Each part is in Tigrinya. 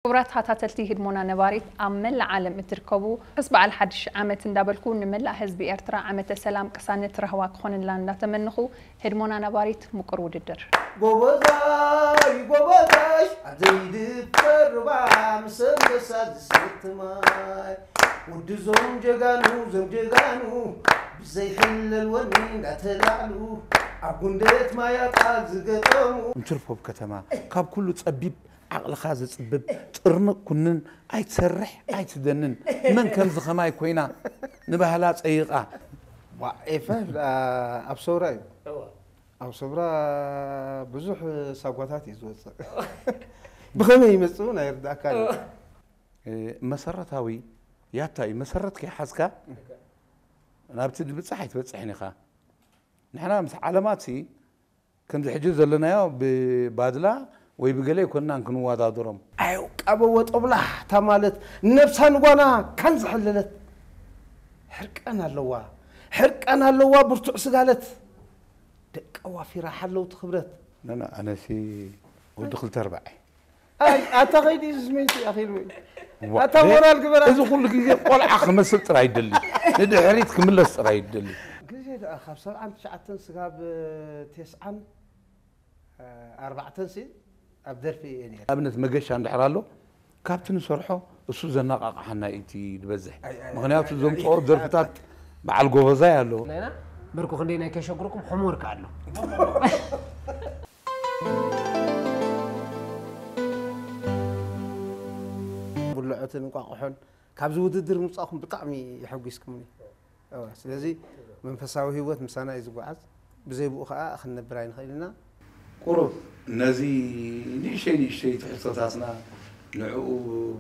ክቡራት ተኸታተልቲ ህድሞና ነባሪት ኣብ መላእ ዓለም እትርከቡ፣ ርሑስ በዓል ሓድሽ ዓመት እንዳበልኩ፣ ንመላእ ህዝቢ ኤርትራ ዓመተ ሰላም፣ ቅሳነት፣ ራህዋ ክኾንላ እንዳተመንኹ፣ ህድሞና ነባሪት ምቁር ውድድር። ጎበዛይ፣ ጎበዛይ፣ ኣብ ዘይድፈር ሩባ ምስ ኣንበሳ ዝሰቲ ማይ። ወዲ ዞም ጀጋኑ፣ ዞም ጀጋኑ፣ ብዘይሕለል ወኒ እንዳተላዕሉ፣ ኣብ ጉንደት ማያጣ ዝገጠሙ። እንትርፎ ኣብ ከተማ፣ ካብ ኩሉ ጸቢብ ዓቕልኻ ዝጽብብ፣ ጥርንቕ ኩንን፣ ኣይትሰርሕ ኣይትደንን። መን ከምዚ ኸማይ ኮይና ንባህላ ጸይቓ። ዋ፣ ኤፈ፣ ኣ፣ ኣብ ሰውራ እዩ። እወ። ኣብ ሰውራ ብዙሕ ሳጓታት እዩ ዝወጽእ። ብኸመይ ይመጽእ እውን ኣይርዳእካን እዩ። እወ። እ፣ መሰረታዊ ያታ እዩ። መሰረት ከይሓዝካ ናብቲ ድብጻሕ ኣይትበጽሕን ኢኻ። ንሕና ምስ ዓለማትሲ ከምዚ ሕጂ ዘለናዮ ብባድላ ወይ ብገለ ኣይኮንናን ክንወዳደሮም። ኣይ፣ ቃበወ ጦብላሕታ ማለት ነብሳ ንጓና ካን ዝሐለለት። ሕርቀን ኣለዋ፣ ሕርቀን ኣለዋ ብርቱዕ ስጋለት። ደቂ ኣዋፊራ ሓለውቲ ክብረት። ነና፣ ኣነሲ ወዲ ክልተ ኣርባዕ። ኣይ፣ ኣታ ኸይዲ ስሜንቲ ኣኺሉ። ዋ፣ ኣታ ሞራል ግበራ። እዚ ኩሉ ግዜ ቆልዓ ክመስል ጥራይ ይደሊ። ንድሕሪት ክምለስ ጥራይ ይደሊ። ግዜ ደኣ ካብ ሰብዓን ትሽዓተን ስጋብ ተስዓን ኣርባዕተን ሲ ኣብ ደርፊ እየ ነይረ። ኣብነት መገሻ እንድሕር ኣሎ፣ ካብቲ ንሰርሖ እሱ ዘነቓቕሓና እዩ እቲ ዝበዝሕ። ኣይ፣ ኣይ፣ ምኽንያቱ ኣይ፣ እዞም ኣይ፣ ጸወት ደርፍታት በዓል ጎበዛይ ኣሎ። ናይና በርኩ ክንደይ ናይ ከሸግርኩም ሆምወርክ ኣሎ። ብልዖትን እንቋቑሖን ካብዚ ውድድር ምውጻእኩም ብጣዕሚ የሐጒስኩምኒ። እወ፣ ስለዚ መንፈሳዊ ህይወት ምሳና እዩ ዝጓዓዝ። ብዘይ ብኡ ኸኣ ክንነብር ኣይንኽእል ኢና። ቁሩብ ነዚ ንእሽተይ ንእሽተይ ትሕዝቶታትና ንዕኡ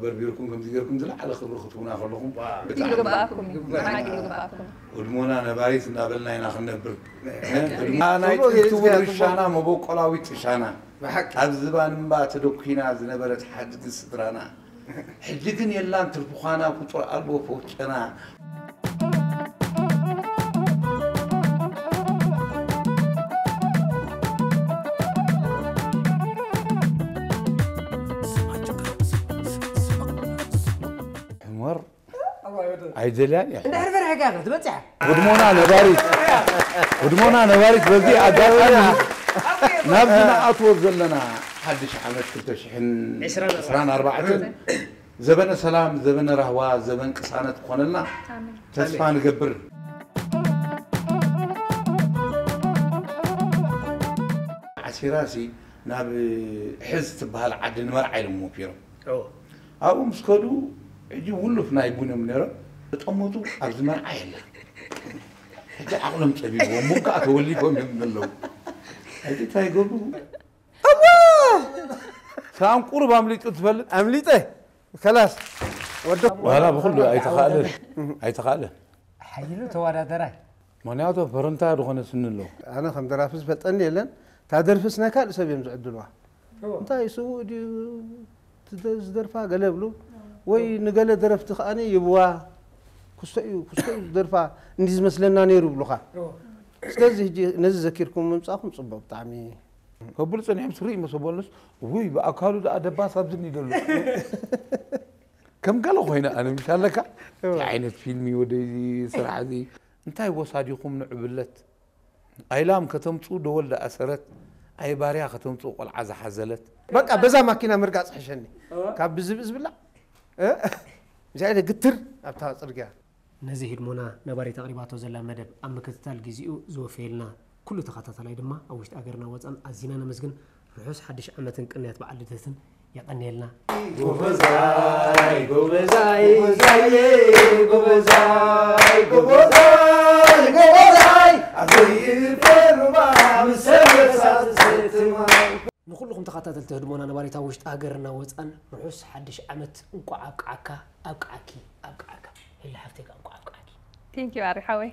በርቢርኩም ከምዚ ጌርኩም ዝለዓለ ክብሪ ክትህቡና ከለኹም ዋው። ብጣዕሚ ይግባኣኩም እዩ። ብሓቂ ይግባኣኩም። ህድሞና ነባሪት እናበልና ኢና ክንነብር። እ፣ ህድሞና ናይ ጥንቲ ውርሻና መበቆላዊት ጥሻና። ብሓቂ። ኣብ ዝባን እምባ ተደኲና ዝነበረት ሓድጊ ስድራና። ሕጂ ግን የላን ትርፊ ዃና ፍጡር ኣልቦ ፈውጨና። ዑመር ኣይደልያን እያ። እንድሕር ፈሪሕካ ኢኻ ትበጽሕ። ህድሞና ነባሪት፣ ህድሞና ነባሪት በዚ ኣጋጣሚ ናብዚ ንኣትዎ ዘለና ሓድሽ ዓመት ክልተ ሽሕን ዕስራን ኣርባዕተን ዘበነ ሰላም፣ ዘበነ ራህዋ፣ ዘበን ቅሳነት ክኾነልና ኣሜን። ተስፋ ንገብር። ዓሲራሲ ናብ ሕዝ ትበሃል ዓዲ ንመርዓ ኢሎም ወፊሮም። ኦ። ኣብኡ ምስ ከዱ፣ ሕጂ ውሉፍ ናይ ቡን እዮም ነይሮም። ተጠመቱ፣ ኣብዚ መርዓ የለን። ሕጂ ዓቕሎም ጸቢብዎም፣ ሙካእ ተወሊፎም እዮም ዘለዉ። ሕጂ እንታይ ይገብሩ? እዋ! ሰኣን ቁሩብ ኣምሊጡ ትፈልጥ? ኣምሊጠ። ከላስ። ወዲ ዋላ ብኹሉ ኣይተኻእለን። ኣይተኻእለን። ሓይሉ ተወዳደራይ። ምኽንያቱ ፈረንታ ዝኾነ ስኒ ኣለዎ። ኣነ ከም ደራፊ ዝፈልጠኒ የለን። እታ ደርፍስ ናይ ካልእ ሰብ እዮም ዝዕድልዋ። እዎ። እንታይ ስዉእ ድዩ? ትደ-፣ ዝደርፋ ገለ ብሉ። ወይ ንገለ ደረፍቲ ከኣ ይብዋ። ክስቶ እዩ፣ ክስቶ እዩ ዝደርፋ። እንዲህ ዝመስለና ነይሩ ብሉኻ። እዎ። ስለዚ ሕጂ ነዚ ዘኪርኩም ምምጻእኩም ጽቡቕ ብጣዕሚ። ከብሉ ጸኒሖም ስርእ ይመሰቦሉስ፣ ውይ፣ ብኣካሉ ደኣ ደባስ ኣብዚ እኒደሉ። ከም ገለ ኮይነ ኣነ ምሽ ኣለካ? እዎ። እንታይ ዓይነት ፊልም እዩ ወደይ ስራሕ እዚ? እንታይ ወሳዲኹም ንዕብለት? ኣይላም ከተምጽኡ ደወል ደኣሰረት፣ ኣይ ባርያ ከተምጽኡ ቆልዓ ዝሓዘለት። በቃ በዛ ማኪና ምርጋጽ ሕሸኒ። እዎ። ካብ ብዝብእ ዝብላዕ? እ? እዚኣ ኢለ ግትር ኣብታ ጽርግያ። ነዚ ህድሞና ነባሪት ኣቕሪባቶ ዘላ መደብ ኣብ ምክትታል ግዜኡ ዝወፈየልና ኩሉ ተኸታታላይ ድማ ኣብ ውሽጢ ሃገርና ወጻን ኣዚና ነመስግን። ርሑስ ሓድሽ ዓመትን ቅንያት በዓል ልደትን የቐንየልና። ጎበዛይ፣ ጎበዛይ፣ ጎበዛይ፣ ጎበዛይ፣ ጎበዛይ፣ ጎበዛይ፣ ኣብ ዘይፈርባ ምስ ሰበሳት ዘትማይ። ንኹልኹም ተኸታተልቲ ህድሞና ነባሪት ኣብ ውሽጢ ሃገርና ወጻን ርሑስ ሓድሽ ዓመት እንቋዕ ኣብቅዓካ፣ ኣብቅዓኪ፣ ኣብቅዓካ። ሄሊ ሓፍተይ ከኣ እንቋዕ ኣብቅዓኪ። Thank you ኣሪ ሓወይ።